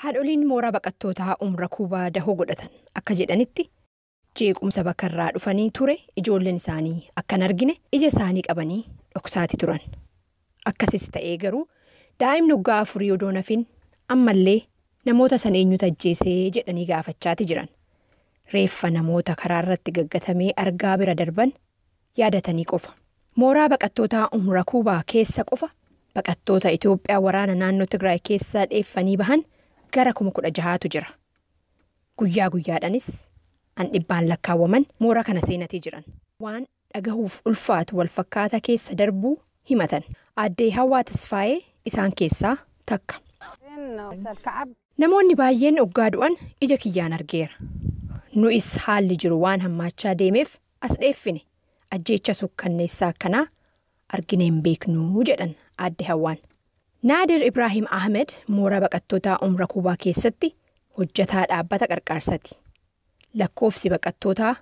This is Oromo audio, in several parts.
Haadholiin mooraa baqattootaa Umra Kuubaa dahoo godhatan akka jedhanitti, jeequmsa bakka irraa dhufanii ture ijoolleen isaanii akkan argine ija isaanii qabanii dhoksaati turan. Akkasis ta'ee garuu daa'imni waggaa 4 odoo nafin ammallee namoota san eenyutu ajjeesee jedhanii gaafachaati jiran. Reeffa namoota karaa irratti gaggatamee argaa bira darban yaadatanii qofa. Mooraa baqattootaa Umra Kuubaa keessa qofa baqattoota Itoophiyaa waraana naannoo Tigraay keessaa dheeffanii bahan gara 16,000tu jira. Guyyaa guyyaadhanis an dhibbaan lakkaawwaman mooraa kana seenatii jiran. Waan dhagahuuf ulfaatu wal fakkaataa keessa darbuu himatan. Aaddee Hawwaa Tasfaayee isaan keessaa takka. Namoonni baay'een oggaa du'an ija kiyyaan argeera. Nu'is haalli jiru waan hammaachaa deemeef as dheeffine. Ajjeecha sukkanneessaa akkanaa arginee hin beeknuu jedhan Aadde Hawwaan. Naadir Ibraahim Ahmed mooraa baqattootaa Umra Kuubaa keessatti hojjetaa dhaabbata qarqaarsati. Lakkoofsi baqattootaa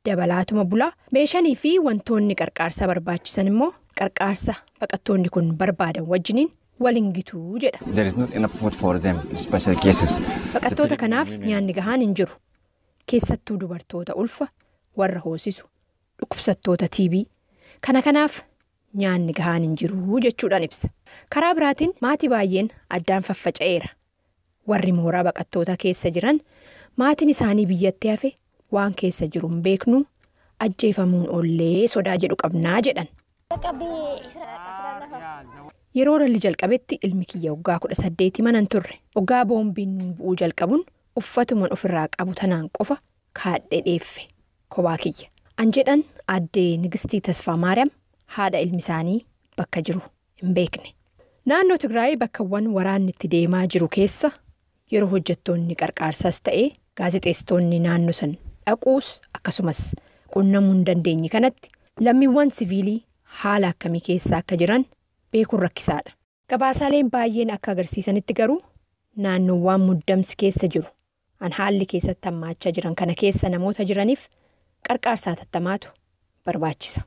dabalaatuma bulaa, meeshanii fi wantoonni qarqaarsa barbaachisan immoo qarqaarsa baqattoonni kun barbaadan wajjiniin waliin gituu jedha. There is not enough food for them, special cases. Baqattoota kanaaf nyaanni gahaan hin jiru. Keessattuu dubartoota ulfa, warra hoosisu, dhukkubsattoota TB. Kana kanaaf nyaanni gahaan hin jiru jechuudhaan ibsa. Karaa biraatiin maatii baay'een addaan faffaca'eera. Warri mooraa baqattoota keessa jiran maatiin isaanii biyyatti hafe waan keessa jiru hin beeknu, ajjeefamuun oollee sodaa jedhu qabnaa jedhan. Yeroo lolli jalqabetti ilmi kiyya waggaa 18 mana hin turre. Waggaa boombiin bu'uu jalqabuun uffatuman ofirraa qabu tanaan qofa kaadhee dheeffe kophaa kiyya. An jedhan Aaddee Nigistii Tasfaa Maariyaam, haadha ilmi isaanii bakka jiru hin beekne. Naannoo Tigraay bakkawwan waraanni itti deemaa jiru keessa yeroo hojjettoonni qarqaarsaas ta'ee gaazexeessitoonni naannoo san dhaquus akkasumas qunnamuu hin dandeenye kanatti, lammiiwwan siviilii haala akkamii keessa akka jiran beekuun rakkisaadha. Gabaasaaleen baay'een akka agarsiisanitti garuu naannoowwan muddamsi keessa jiru an haalli keessatti hammaachaa jiran kana keessa namoota jiraniif qarqaarsa hatattamaatu barbaachisa.